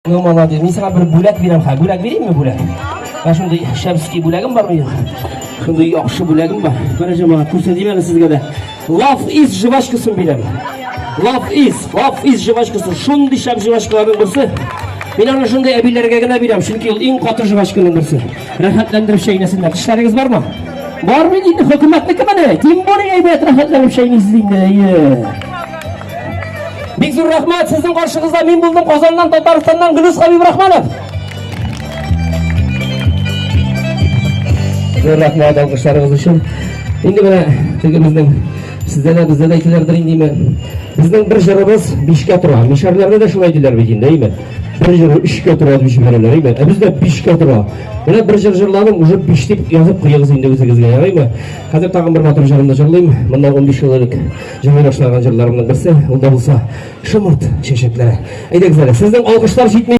Ну, молодец. Мин сиңа бер бүләк бирәм хәзер. Бүләк биримме, бүләк? Менә шундый шәпский бүләгем бар минем. Шундый яхшы бүләгем бар. Менә җәмәгать, күрсәтим әле сезгә дә. Love is жвачкасын бирәм. Love is, love is жвачкасы. Шундый шәп жвачкаларның берсе. Мин аны шундый әбиләргә генә бирәм, чөнки ул иң каты жвачканың берсе. Рәхәтләндереп чәйнәсеннәр. Тешләрегез бармы? Бар бит инде, хөкүмәтнеке менә. Тем более әйбәт рәхәтләнеп чәйнисез инде. Әйе. Бик зур рәхмәт, сезнең каршыгызда мин булдым Казаннан, Татарстаннан Гөлүс Хабибрахманов. Зур рәхмәт алкышларыгыз өчен. Инде менә теге безнең сездә дә бездә дә әйтеләрдер инде. Безнең бер җырыбыз бишкә тора. Мишәрләрдә дә шулай диләр бит инде, әйме? Бер җыр өчкә тора дип җибәрәләр, әйме? Ә бездә бишкә тора. Менә бер җыр җырладым, уже биш дип язып куегыз инде үзегезгә, ярыймы? Хәзер тагын бер матур җырымны җырлыйм. Моннан 15 ел элек җырлый башлаган җырларымның берсе, ул да булса Шомырт чәчәкләре. Әйдәгез әле, сезнең алкышлар җитми.